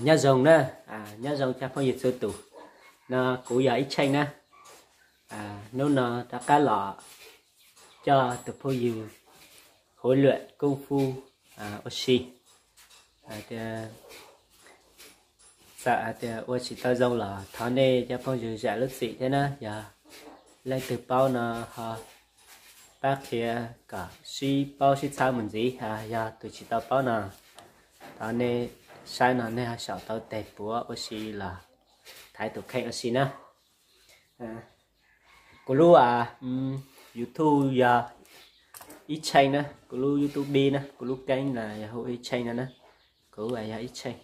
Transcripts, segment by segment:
Nyob zoo na, nyob zoo cov phooj ywg txhua tus. No kuv yog Ib Tsheej na. Hnub no rov qab los coj tus phooj ywg huv luam kung fu ua si. Txawm hais tias ua tsis tau zoo los thov nej cov phooj ywg zam lub txim thiab na. Yog leej twg paub no ho pab qhia kom sib paub sib txhawb mus ntxiv. Yog tus tsis tau paub no, thov nej saib no nej ho xyaum tau tes puav ua si los thaiv tus kheej ua si na. Kuv lub YouTube yog Ib Tsheej na, kuv lub YouTube na, kuv lub keeb no yog hu Ib Tsheej no na. Kuv yog Ib Tsheej,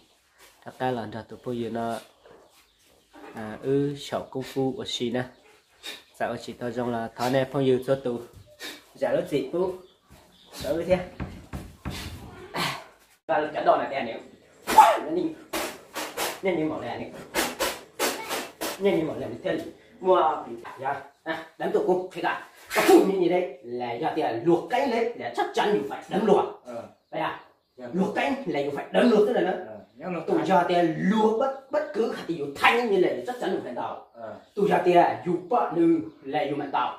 rov qab los nrog tus phooj ywg no wb xyaum kung fu ua si na. Txawm ua tsis tau zoo los thov nej phooj ywg txhua tus zam lub txim pub rau wb thiab. Cov doj na tias, nej ni maum le, nej ni maum le thiaj li muaj, yog deev tuaj kuv qhia koj, koj phooj ywg ni le, yog tias luag keeb le le txhob tsav yus fais deev luag. Luag keeb le yus fais deev luag xwb na. Tus yog tias luag pab kwv hais tias yus thaij ni le yus txhob tsav yus fais ntaus. Tus yog tias yus pom nws le yus mam ntaus.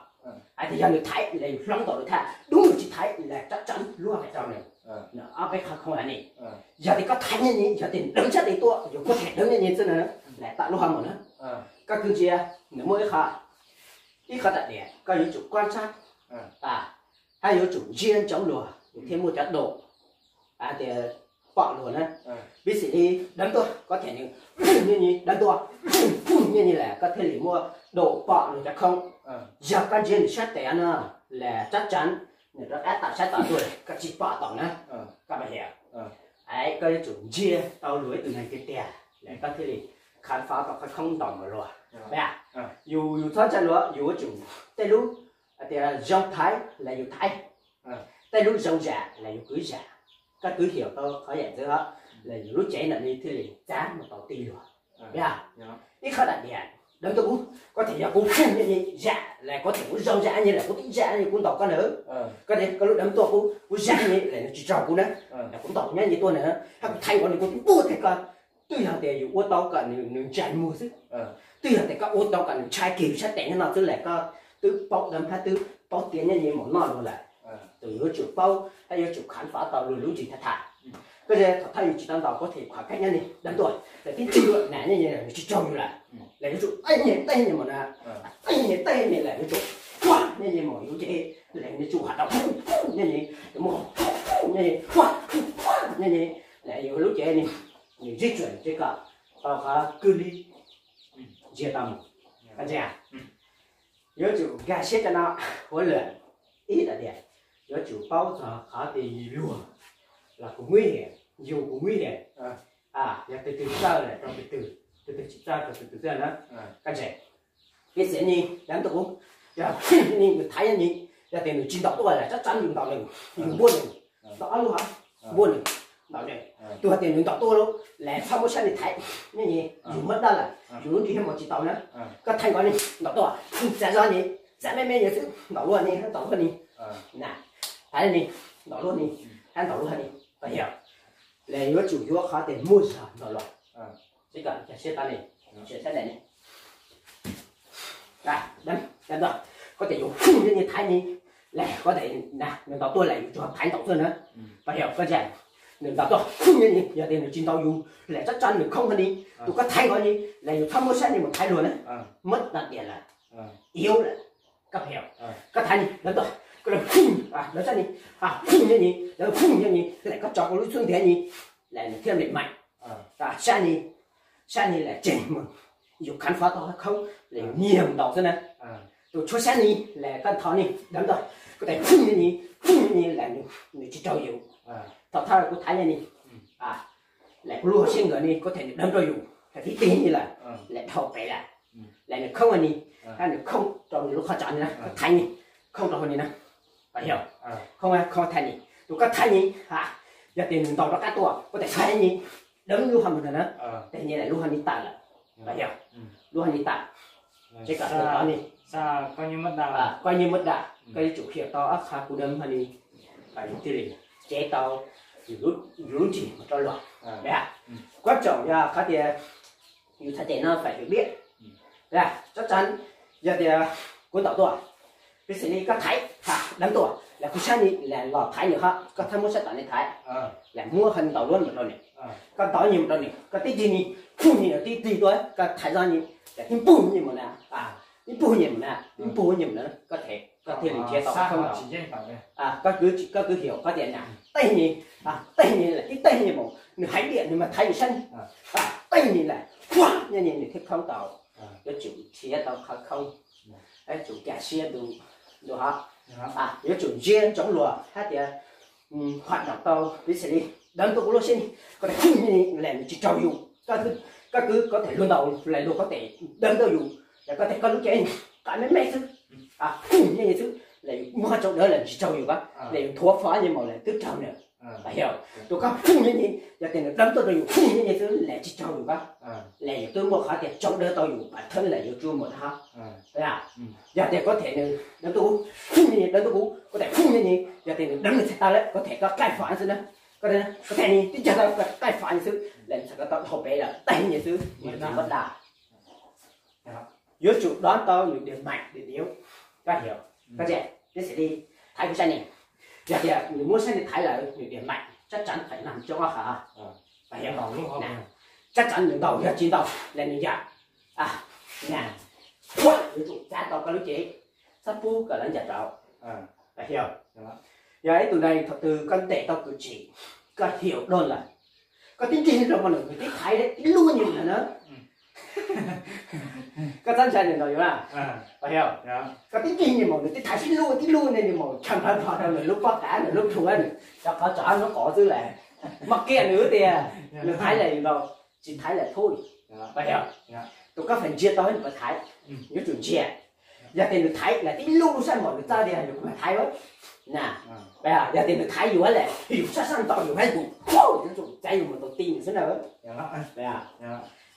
Hais tias yog nws thaiv le yus hloov ntaus nws thaj, dub nws tsis thaiv le txhob tsav luag fais rau nws. Ob peb qhov khoom li ni. Yog tias koj thaij ni, yog tias deev sab tes tuaj yus kuj them deev ni xwb na, le tawm luag mus na. Koj kwv ntsia, nws muaj ib qho, ib qho tam diam koj yuav tsum koj tshab, hab yuav tsum ntsia ntsoov luag nws thiaj muaj cov daum hais tias pom luag na. Piv xws li deev tuaj koj them nws, ni ni deev tuaj, ni ni lawm koj thiaj li muaj daum pom luag cov khoom. Yog koj ntsia nws sab tes no, le txhob tsav, nws rov qab tawm sab tom tuaj koj tsis pom tau na. Koj mam li, koj yuav tsum ntsia tau luag ib tug neeg tiag tiag, le koj thiaj li khám phá tau qhov khoom ntaus mus luag. Yus, yus txhob ntshai luag, yus yuav tsum tej lub hais tias zoo thaiv le yus thaiv, tej lub zoo zam le yus kwv zam. Koj twb xyaum tau qhov yam ntawd le yus lub cev ntawm ni thiaj li txav mus tau ti luag. Ib qho tam diam, deev tuaj kuv, koj them yog kuv phooj ywg ni zam le koj them kuv zoo zam ni le kuv tib zam ni kuv ntaus koj na. Koj, koj lub deev tuaj kuv, kuv zam ni le nws tsis tsaug kuv na, kuv ntaus nyob ni tuaj na, hab kuv thaij nkaus nws kuv tib npuaj teg koj. Twb yog tias yus ua tau kom nws ntsais muag xwb, twb yog tias koj ua tau kom nws ntshai kiag sab tes nyob no xwb le koj twb paub deev hab twb paub tias nyob ni mus noj luag lawm. Tus yuav tsum paub hab yuav tsum khám phá tau luag lub ntsis thaj thaj. Koj thaum thawj yus tsis tau ntaus koj them khuam kheej nyob ni deev tuaj, tib ntsis luag na nyob ni nws tsis tsaug yus lawm, le yuav tsum tej ni tej ni mus na, tej ni tej ni le yuav tsum nyob ni mus yus ces le nws tsum has rau nyob ni, mus nyob ni, nyob ni le yus lub cev ni, nws zib tsuam tsis kom tau qhov kwj li ntsia tau mus. Koj ntsia, yuav tsum nkag siab cov no huv luam ib tam diam, yuav tsum paub txog qhov tias luag los kuv muab hais, yus kuv muab hais, yog tus twg txawj lawm rau tus twg, tus twg tsis txawj rau tus twg xwb na. Koj ntsia, piv xws ni deev tuaj kuv, yog ni nws thaiv ni, yog tias nws tsis ntaus tuaj lawm txhob tsav yus ntaus nws, yus npuaj nws, ntaus ob lub hov, npuaj nws, ntaus nws. Tus hais tias nws ntaus tuaj lawm le txhob muab sab ni thaiv, nyob ni yus muab daj lawm, yus lub nrig hab mus tsis tau na. Koj thaij nkaus ni ntaus tuaj, txav zog ni, txav me me yus xwb ntaus luag ni, ntaus luag ni, na, thaiv ni, ntaus luag ni, hab ntaus luag ni, koj yog le yuav tsum yuav qhov tias muaj zog ntaus luag. Sib kom nkag siab tau ni, sab ntawm ni, koj tias yus phooj ywg ni thaiv ni, le koj tias na nws ntaus tuaj lawm yus tsuas thaiv ntaus tuaj na. Koj yog koj ntsia, nws ntaus tuaj phooj ywg ni, yog tias nws tsis ntaus yus lawm txhob tsav nws khoom hov ni, tus koj thaiv nkaus ni, le yus txhob muab sab ni mus thaiv luag na, muab daj diam lawm, iab lawm. Koj yog, koj thaiv ni deev tuaj, koj le phooj, deev sab ni, phooj ywg ni, le phooj ywg ni, le koj tso koj lub xub ntiag ni, le nws thiaj li meem. Sab ni, sab ni le tseg mus, yus khám phá tau qhov khoom le yus nyiag mus ntaus xwb na. Tus tshuav sab ni le koj thaiv ni deev tuaj, koj tias phooj ywg ni, phooj ywg ni le nws tsis raug yus. Thaum thawj kuv thaiv ni, le kuv lub hauv siab nkawd ni kuv them nws deev rau yus, tib teg ni lawm, le dhau pem lawm, le nws khoom ni, hab nws khoom rau nws lub qhov tsav ni na, koj thaiv ni, khoom rau hauv ni na. Koj yog, khoom, khoom thaiv ni, tus koj thaiv ni, yog tias nws ntaus rov qab tuaj koj tias thaiv ni, deev lub hov mus ntag na, teg ni lawm lub hov ni tawm lawm. Koj yog, lub hov ni tawm, tsis kom ni, koj nyiag muab daj, koj yuav tsum khiav tau ob qho kuv deev hov ni, thiaj li cev tau yus lub nrig mus rau luag. Kuab tsoom yog qhov tias yus txhais tes no phải hiểu biết. Chắc chắn yog tias kuv ntaus tuaj, peb xws li koj thaiv, đấm tuaj, los kuv saib ni, los thaiv nws hab, koj thaiv muab sab tom ni thaiv, los muab hab ntaus luab mus rau nws, koj ntaus nyias mus rau nws, koj tib tig ni, phum nyias tib tig tuaj, koj thaiv zoj ni, los tib npug nyias mus na, tib npug nyias mus na, tib npug nyias mus na, koj thiaj li nrhiav tau khoob ntaus. Koj kwv, koj kwv hiểu qhov tias na, tej ni, tej ni lawm tib tej ni mus, nws haiv tias nws mas thaiv yus saib, tej ni lawm, nyob ni nws thiaj khoob tau. Yuav tsum nrhiav tau qhov khoob, yuav tsum kaj siab ntu, ntu hov, yuav tsum ntsia ntsoov luag hab tias, hov ntaus tau, piv xam li đấm tuaj kuv lub siab ni, koj tias phum nyias ni lawm nws tsis raug yus, koj kwv koj tes luag ntaus lawm luag koj tes đấm tuaj yus, yog koj tes koj lub cev qab me me xwb, phum nyias ni xwb, lawm yus muab qhov tsaus dawv lawm tsis raug yus, lawm yus nthuav fo nyias mus lawm twb raug nws. Tus koj phum nyias ni, yog tias nws đấm tuaj rau yus phum nyias ni xwb lawm tsis raug yus, lawm yus twb muaj qhov tias tsaus dawv tau yus, bản thân lawm yus tsuas mus hov. Yog tias có thể nws đấm tuaj kuv, phum nyias ni đấm tuaj kuv, có thể phum nyias ni, yog tias nws đấm nws txhais tau lawm có thể koj kaij fam xwb na, có thể ni twb cog tau koj kaij fam xwb lawm, txhais ko tau dhau pem lawm, tej nyias xwb, nws tsis muaj dab. Yuav tsum đón tau nws điểm mạnh điểm yếu, koj hiểu, koj tseem, peb xws li thaiv kuv saib ni, yog tias nws muab saib ni thaiv lawm nws điểm mạnh chắc chắn phải nằm trong ob qhov, koj hiểu, chắc chắn nws ntaus, yog tsis ntaus lawm nws yam, yuav tsum txav tau koj lub cev, txhob pub kom lawv ncaws rau, koj hiểu. Yog ib tug neeg thaum twg koj ntes tau kwv tsis, koj hiểu đơn lawm, koj tib nrig rau mas nws tib thaiv tib lub nyias lawm na. Koj txhob ntshai nws ntaus yus na, koj tib nrig nyias mus nws tib thaiv tib lub tib lub nyias mus, tshee plhaw plho rau nws lub pob tav nws lub plhu, nws cov qhov tso nws lub qov xwb lawm, maj kiag nws tias nws thaiv lawm yus ntaus, tsis thaiv lawm thub, koj hiểu. Tus koj feem ntsia tau nws puas thaiv, yuav tsum ntsia. Yog tias nws thaiv lawm tib lub lub sab npaum nws txawj tias yus kuj mam thaiv na. Yog tias nws thaiv yus lawm yus sab sab ntaus yus hab yus, yuav tsum txav yus mus ntaus ti nws xwb na.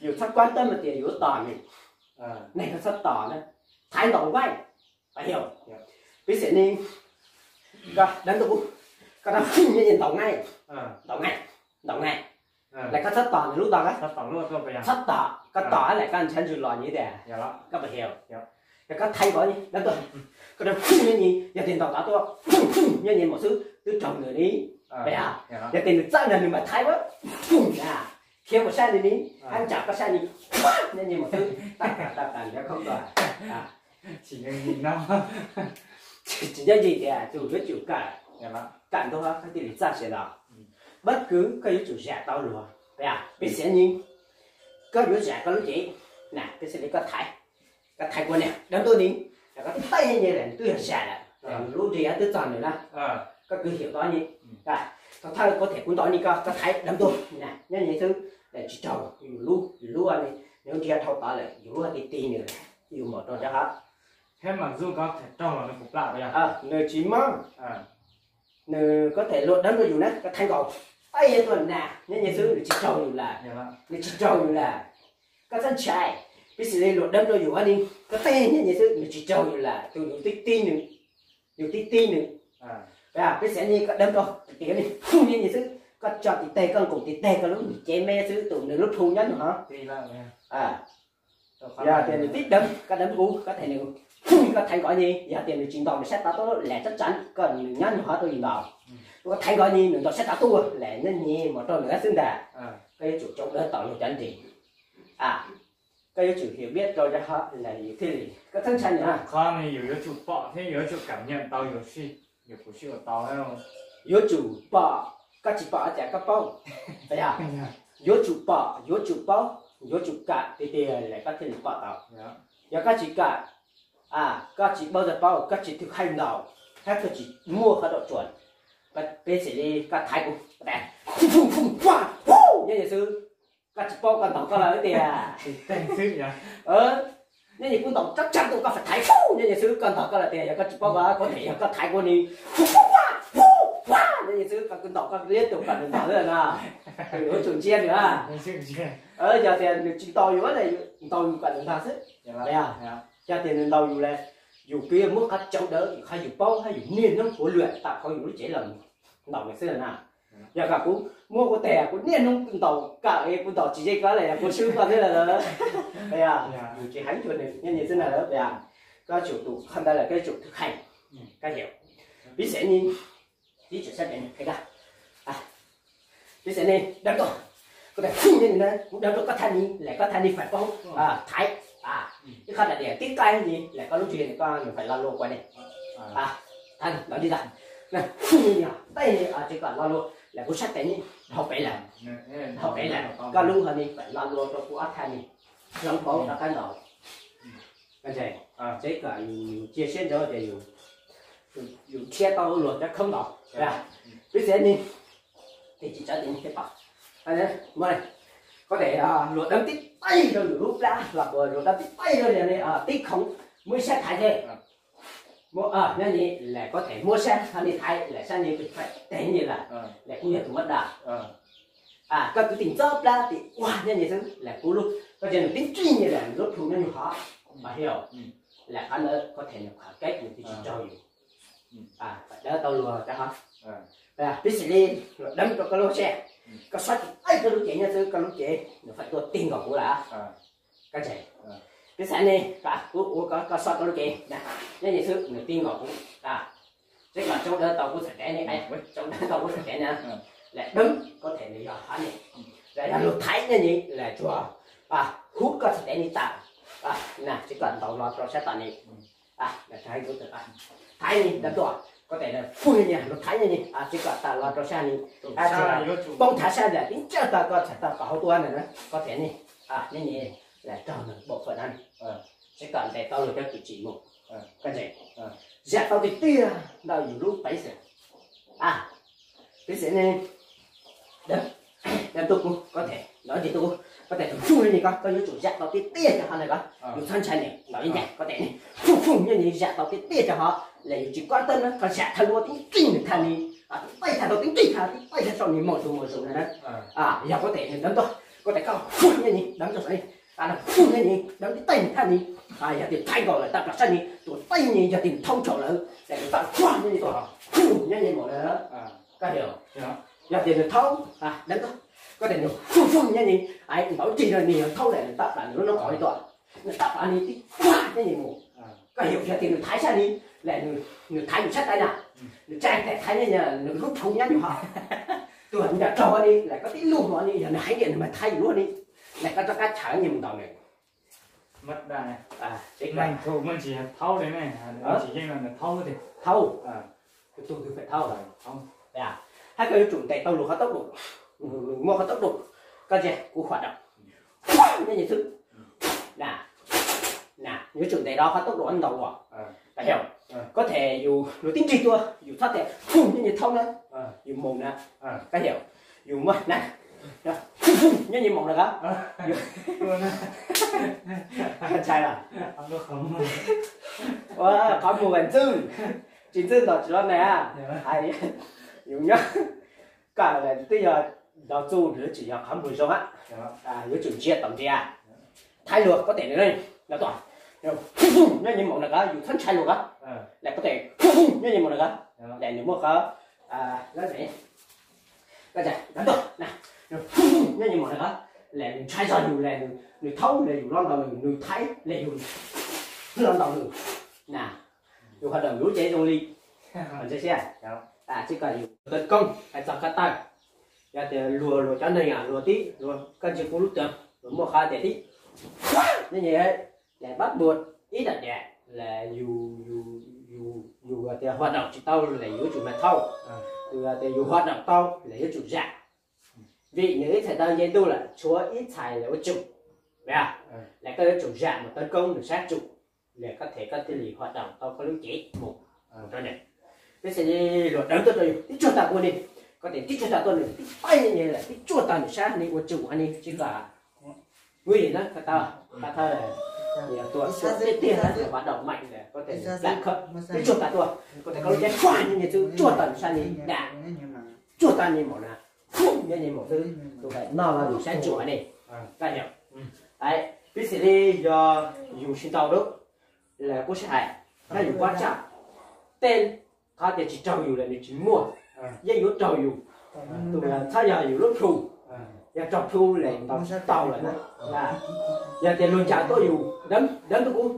Yus txhob kuab tab mas tias yus tos nws, neeg koj txhob tos na, thaiv ntaus vaij, koj hiểu. Piv xam li koj đấm tuaj kuv, koj đấm phum nyias ni ntaus ngaij, ntaus ngaij, ntaus ngaij, lawm koj txhob tos nws lub ntawd, txhob tos, koj tos lawm koj ntshav ntsws los nyias tias, koj puas hiểu. Yog koj thaiv nkaus ni đấm tuaj, koj đấm phum nyias ni, yog tias ntaus tod tuaj phum phum nyias ni mus xwb twb raug nws li. Yog tias nws txawj na nws mam thaiv, phum na, khiav mus saib nws ni, hab ntsam koj saib ni, nyias ni mus xwb, tag tag tag nrhiav khoob tuaj. Tsis nyob ntsis tias tus yuav tsum kawm, kawm ntu hov koj thiaj li txawj sawv daws. Bất cứ koj yuav tsum zam tau luag, piv xam li koj yuav zam koj lub cev na, piv xam li koj thaiv, koj thaiv kuv ni đấm tuaj ni, yog koj thaiv nyias lawm nws twb yog zam lawm, nws lub nrig twb txog nws na. Koj kwv hiểu tau ni, thaum thawj có thể kuv ntaus ni koj, koj thaiv đấm tuaj na, nyob ni xwb, tsis raug yus lub, yus lub ni, nws nrig dhau tod lawm yus lub ti ti nws, yus mus rau ntawd hov. Thiab mas zuj ko tham raug los nws kuv plam, nws tsis mob. Nws có thể luag đấm rau yus na, koj thaiv nkaus, tib tuaj na, nyob ni xwb nws tsis raug yus lawm, nws tsis raug yus lawm. Koj txhob ntshai, piv xam li luag đấm rau yus ni, koj tib nyob ni xwb nws tsis raug yus lawm, tus yus tib tib nws, yus tib tib nws. Piv xam li koj đấm rau, tias ni phum nyob ni xwb, koj tso tim teg koj nkaus tim teg koj lub cev me xwb, tus nws lub plhu nyob nws hov. Yog tias nws tib đấm, koj đấm kuv, có thể nws phum koj thaiv nkaus ni, yog tias nws tsis ntaus nws sab tod tuaj lawm chắc chắn koj nws nyob nws hov rau yus ntaus. Koj thaiv nkaus ni nws ntaus sab tod tuaj lawm nyob ni mus rau nws xwb ntag. Koj yuav tsum tsaus dawv tau luag cov nrig. Koj yuav tsum hiểu biết rau yog hov lawm yus thiaj li, koj txhob ntshai nws. Qhov no yus yuav tsum pom thiab yus yuav tsum cảm nhận tau yus si, yus kuv si ua tau. Yuav tsum pom, koj tsis pom cas koj paub. Yuav tsum pom, yuav tsum paub, yuav tsum kawm tiag tiag lawm koj thiaj li pom tau. Yog koj tsis kawm, koj tsis bao giờ paub, koj tsis thực hành ntaus, thiab koj tsis muaj qhov dob tsuas, peb xws li koj thaiv kuv, nyob ni xwb, koj tsis paub koj ntaus koj lawm tiag. Nyob ni kuv ntaus tsab tsab tuaj koj feem thaiv nyob ni xwb koj ntaus koj lawm tias, yog koj tsis paub koj, có thể yog koj thaiv kuv ni, nyob ni xwb koj kuv ntaus koj liab tus kom nws ntaus xwb na. Yuav tsum ntsia nws. Yog tias nws tsis ntaus yus, ntaus yus kom nws ntag xwb. Yog tias nws ntaus yus lawm, yus kuj muab qhov tsaus dawv, qhov yus paub, qhov yus niaj hnub huv lwam tawm hauv yus lub cev los ntaus nws xwb na. Yog kom kuv muab kuv tes kuv niaj hnub ntaus kawm kuv ntaus tsis ze koj lawm, kuv swb koj xwb lawm. Yog yus tsis heev cuag nws, nyob nws xwb na lawm. Koj tsum tus qhov ntawd lawm koj tsum tus kheej. Koj yog pib xev ni, pib tsum sab pem ni, pib xev ni dawb tuaj, kuv tes fwj nyob ni na, kuv dawb tuaj koj thaj ni lawm, koj thaj ni faim poob thaiv ib qho daim diam tib qaib ni lawm, koj lub tswv yim koj nws faim lo lus kua ni. Thaiv los li ntawd, fwj ni, tej ni tsis kom lo lus lawm, kuv sab tes ni dhau pem lawm, dhau pem lawm, koj lub ho ni faim lo lus rau kuv ob thaj ni, zoo paub rov qab ntaus. Tsis kom yus cia siab ntsoov tias yus thiab tau luag cov khoob ntaus. Pib xev ni, tes tsis tsav tes ni thiaj pom. Koj tes luag deev tib taig rau yus lub plab los puas luag deev tib taig rau yus tib khoov, muab ib sab thaiv xwb. Nyob ni lawm koj tes muab sab ho ni thaiv lawm, sab ni faim tes ni lawm, lawm kuj yog tus muab dam. Koj tus tim ntxob plab tim ua nyob ni xwb lawm, kuv lub, koj tes nws tib nrig ni lawm, nws lub plhu nyob ni hov, mas hi lawm qhov ntawd koj tes nws qhov keb nws twb tsis raug yus. Dawb tau luag cov hov. Pib xev li luag deev rau koj lub sab, koj xob tsis taij koj lub cev nyob xwb, koj lub cev nws faim tuaj tig nkaus kuv lawm. Koj tes, pib xev ni, kuv ua koj xob koj lub cev nyob ni xwb nws tig nkaus kuv. Tsis kom tsoob dawb tau kuv txhais tes ni, tsoob dawb tau kuv txhais tes na, lawm deev koj tes nws yog hov ni, lawm yog luag thaiv nyob ni lawm tsuas hub koj txhais tes ni tawm na, tsis kom ntaus los rau sab tom ni. Thaiv ni dawb tuaj, koj tes fwj ni, luag thaiv nyob ni, tsis kom tawm los rau sab ni, poob thav sab ntawm tib ntsawj tau koj txhais tau kom hauv tuaj ntawm na, koj tes ni, nyob ni lawm raug nws npaum fawm na, tsis kom ntes tau luag cov twm tsim mus. Koj tes zam tau tiag tiag ntawm yus lub peev xwm. Pib xev ni, dawb tuaj kuv, koj tes ntaus ib tes tuaj kuv, koj tes tus fwj ni koj, koj yuav tsum zam tau tiag tiag cov hov na koj, yus txhob ntshai niam ntaus ib ncag, koj tes ni fwj fwj nyob ni zam tau tiag tiag cov hov, lawm yus tsis kob tawb na, koj zam thawj luaj tib nrig nws thaj ni, tib taij thaj tau tib nrig thaj, tib taij thaj saum ni maum zus maum zus na. Yog koj tes nws dawb tuaj, koj tes koj fwj nyob ni dawb tuaj saum ni, fwj nyob ni dawb tib taij nws thaj ni, yog tias thaiv nkaus lawm tawm plaws sab ni tus taij ni, yog tias nws thaub tsaus lawm ces nws tawm fwj nyob ni tuaj, fwj nyob ni maum na. Koj yog, yog tias nws thaub, dawb tuaj, koj tes nws fwj fwj nyob ni, ntaus ib nrig rau nws yog thaub lawm nws tawm plaws nws lub noob qhov li tuaj, nws tawm plaws ni tib fwj nyob ni mus. Koj yog, yog tias nws thaiv sab ni, lawm nws thaiv yus sab tais na, nws tsa tes thaiv nyob ni, nws lub plhu nyob ni hov, tuag nco raug ni lawm koj tib lub hov ni, yog nws heev tiag nws mas thaiv yus luag ni, lawm koj rov qab chaws nyob ni mus ntaus nws. Thaub, thaub, hab koj yuav tsum ntes tau luag qhov taub dum, muaj qhov taub dum, koj ntsia kuv huam dam, nyob ni xwb, na, yuav tsum ntes rau qhov taub dum ntaus luag. Koj tes yus luag tib nrig tuaj yus txhob tes fwj nyob ni thaub na, yus mus na, koj yog, yus muab na, fwj fwj nyob ni mus na koj, ntshai los, qhov muag ntxwj, tsis ntxwj ntaus tsis los na, hais yus nyob, koj lawm twb yog ntaus txuj lawm tsis yog qhov muag zoo, yuav tsum ntsia tom ntsia. Thaiv luag koj tes nws, no tuaj, fwj fwj nyob ni mus na koj, yus txhob ntshai luag koj, lawm koj tes fwj fwj nyob ni mus na koj, lawm nws muaj qhov, koj tes, dawb tuaj, fwj fwj nyob ni mus na koj, lawm nws ntshai zog yus lawm, nws thaub lawm yus los ntaus nws, nws thaiv lawm yus los ntaus nws, na, yus huam dam yus lub cev zoo li, ntsia siab, tsis kom yus tawv koob hais txog koj tawg. Yog tias luag, luag cov neeg, luag tib, luag koj ntsia kuv lub tawv, luag muaj qhov tias tib, nyob ni, lawm pab npua ib daim diam, lawm yus, yus, yus tias huam dam tsis tau lawm yus yuav tsum mas thaub, yus tias yus huam dam tau lawm yuav tsum zam, vim nws ib txhais taw nce ntuj lawm tshuav ib txhais lawm ua tsum, lawm koj yuav tsum zam mus tawv koob nws sab tsum, lawm koj them koj thiaj li huam dam tau koj lub cev mus rau nws. Peb xav luag dawb tuaj rau yus tib tsuag tag kuv ni, koj tes tib tsuag tag tuaj nws tib paib ni lawm tib tsuag tag nws sab ni ua tsum ni tsis kom, vim na koj tau, koj thawj, yog tua tiag tiag na huam dam meem lawm koj tes tib tsuag tag tuaj, koj tes koj lub cev faj ni tib tsuag tag nws sab ni dam, tsuag tag ni mus na, nyob ni mus xwb, tus no los nws sab tsum ni, koj yog, peb xav li yog yus tsis ntaus lawm, lawm kuv sib hais, yog yus pab tsam, tej qhov tias tsis raug yus lawm nws tsis muaj, yeej yuav raug yus. Tus txhob yog yus lub plhu, yog raug plhu lawm ntaus tsis tau lawm na. Yog tias luag ncaws tuaj yus, deev tuaj kuv,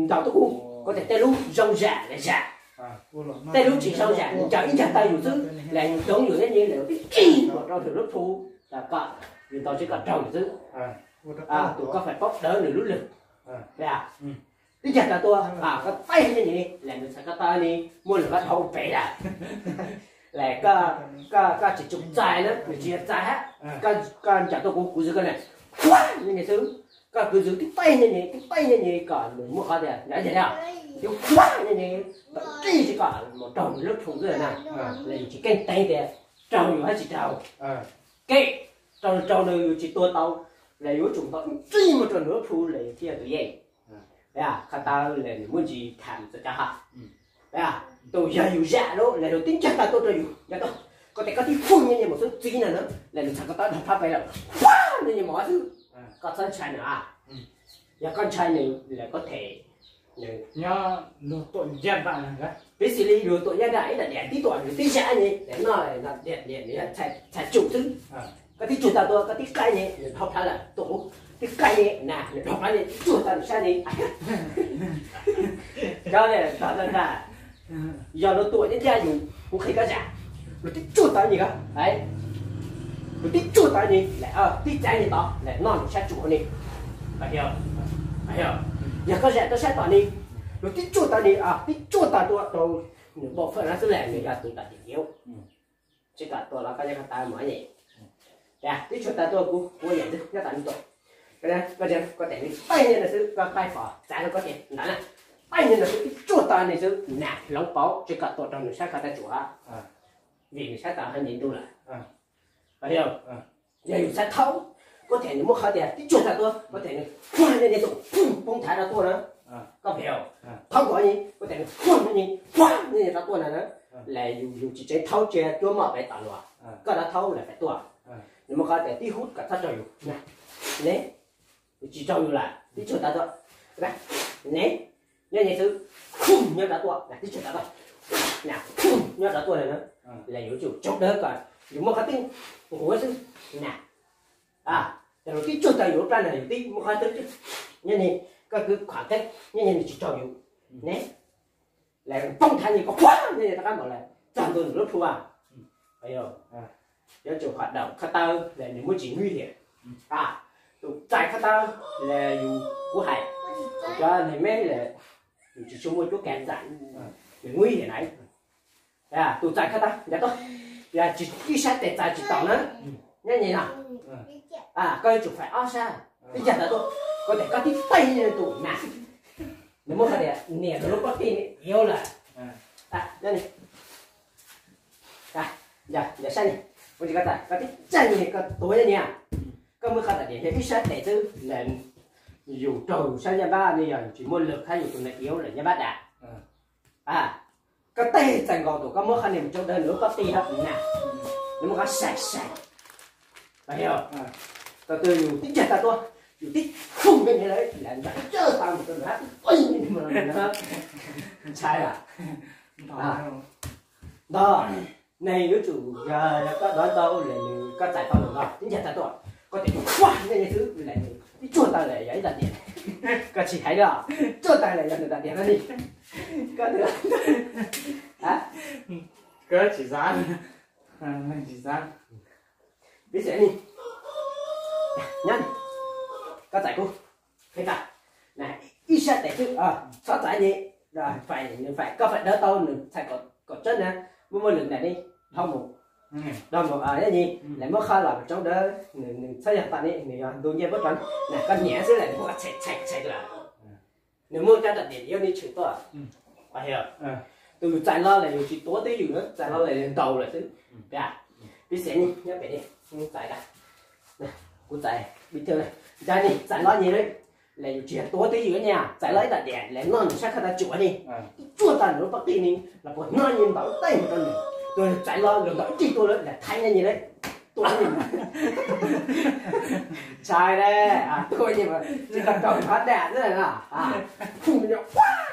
ntaus tuaj kuv, koj tias tej lub zoo zam lawm zam, tej lub tsis zoo zam nws ncaws ib ncag taw yus xwb, lawm yus doov yus neb nyi lawm twb tsis mus rau tus lub plhu, kom yus ntaus tsis kom raug yus xwb. Tus koj feem paub dawv nws lub lwg, twb ncag taw tuaj, koj taij neb nyi, lawm nws txhais koj taw ni, muaj lwm vaj dhau pem lawm. Lawm koj tsis tsum txais na, nws tsis yog txais hab. Koj ncaws tuaj kuv, kuv zwv koj na, neb nyi xwb. Koj kwv zwv tib taij neb nyi, tib taij neb nyi kom nws muaj qhov tias ncaws tiag tiag, yuav khuab neb nyi, tawm tij tsis kom mus raug nws lub plhu xwb na. Lawm yus tsis keej teev tias raug yus hab tsis raug. Kev raug, raug nws yus tsis tua tau, lawm yuav tsum ntaus tib tij mus rau nws lub plhu lawm yus thiaj yog tus yeej. Qhov taw lawm nws muaj ntsis tham txog cov hom. Tus yog yus zam lawm, lawm nws tib ncag taw tuaj rau yus, ncaws tuaj, koj tias koj tib fwj neb nyi mus xwb txiv na na, lawm nws txhais koj taw dhau plab pem lawm, neb nyi mus xwb. Koj txhob ntshai nws a. Yog koj ntshai nws lawm koj them nws. Nyob luag tuam ncaj nram, piv xws li luag tuam ncaj nram ib daim diav tib tuam nws tib zam nyi, lawm noj diav diav nws yog txhais tsum xwb. Koj tib tsuag taw tuaj, koj tib qaij nyi nws dhau plab lawm, tuam kuv, tib qaij nyi na nws dhau plab nyi, tib tsuag taw nws sab nyi. Cov li tog tag, yog luag tuam ncaj ncaj yus, kuv qhia koj zam, luag tib tsuag taw nyi ko, luag tib tsuag taw nyi lawm, tib txav nyi tod lawm noj nws sab tsum ni. Yog koj zam rau sab tom ni, luag tib tsuag taw ni, tib tsuag taw tuaj rau nws npau fawm na xwb lawm nws yog tus dam tim iv. Tsis kam tua los koj nyob koj taw mov nyi. Tib tsuag taw tuaj kuv, kuv yam twg nyob tom nws tuam. Koj, koj tias nws taij nyi no xwb, koj qaij pom txav rau koj tias ntawd na, taij nyi no xwb, tib tsuag taw nws xwb na, hloov pauv tsis kam tua rau nws sab ko taw tsum, vim nws sab taw ho nyias ntuj lawm. Yog yus xav thaub, koj them nws muaj qhov tias tib tsuag taw tuaj, koj them nws, neb nyi tuaj, poob thav rov tuaj na. Koj phem, thaub nkaus nyi, koj them nws, neb nyi, neb nyi rov tuaj na na. Lawm yus, yus tsis tseev thaub tsiab cuab mom pem tom luas, koj rov thaub lawm pem tuaj. Nws muaj qhov tias tib hub kom txhob raug yus. Ne, yus tsis raug yus lawm, tib tsuag taw tuaj. Ne, nyob nyi xwb, nyob rov tuaj, tib tsuag taw tuaj. Nyob rov tuaj na na. Lawm yus tsum tsaug dawb kom yus muaj qhov twg nquav xwb na. Yog luag tib tsuag taw yus lub plab na yus tib muaj qhov twg, nyob nyi, koj kwv khuam teb, nyob nyi nws tsis raug yus. Ne, lawm poob thav nyi koj khuam nyob nyi rov qab npaum lawm txog ntua nws lub plhu. Yuav tsum khuam daum kho taw lawm nws muaj tsis nguy hiểm. Tus txais kho taw lawm yus, kuv hais, cov neeg meb lawm, yus tsis tshua muaj cuab kav txais, nws nguy hiểm na. Tus txais kho taw ncav tuaj, yog tsis ib sab tes txais tsis taus na, nyob nyi no, koj yuav tsum faim ob sab, tib ncag taw tuaj, koj tias koj tib taij nyi tus na, nws muab koj tias niam tus lub pob tij iab lawm. Nyob nyi, ncav sab nyi, ua tsis koj tas koj tib tsaig nyi koj tuav nyob nyi, koj muab kho taw tias yog ib sab tes xwb lawm, yus raug yus sab nyaj npab ne yog yus tsis muaj lwm hab yus tus na iab lawm nyaj npab dam. Koj tej txais nkaus tus koj muab qhov niag mus tsaug dawb nws lub pob tij hab na, nws muab qhov sai sai. Tau twg yus tib ncag taw tuaj, yus tib khum nyob nyi lawm, lam nram caj tau mus rau nws hab, ntshai lam ntog. Neeg yuav tsum yog koj dov ntau lawm nws koj txais tau nws ntog tib ncag taw tuaj, koj tias kuaj nyob nyi xwb lawm nws tib tsuag taw lawm yog ib nta tias, koj tsis hais li, tsuag taw lawm yog nws nta tias no li. Koj tsis xav, tsis xav. Pib xev ni, nyob, koj txais kuv, qhia tas, ib sab tes xwb, txhob txais nyi, faim, nws faim, koj faim dawb tau nws txhais kaum tsawb na, muaj muaj lwm ntam ni, dhau mus, dhau mus nyob nyi, lawv muab qhov los mus tsaug dawb, nws txhob yog tom ni, nws yog ntu ncej puab rov, na koj niam xwb lawm nws muab koj txhais txhais txhais lawm. Nws muaj cov nram tiam yuav ni tshwm tuaj. Tus yus txais los lawm yus tsis tuav twj ywm na, txais los lawm yus ntaus lawm xwb. Pib xev ni nyob pem ni, txais, kuv txais, ncaj ni txais los nyi lawm, lawm yus tsis yog tuav twj ywm nyi, txais los ib ntam tiam lawm noj nws sab kho taw tsum ni, tsuag tag nws lub pob tij ni, los puas noj nyi ntaus tej mus rau nws, tus txais los lawm ntaus ib teg tuaj lawm lam thaiv nyob nyi lawm, tua nyi. Ntshai le, tua nyi, tsis tau raug qhov dam xwb, phum nyo quaj.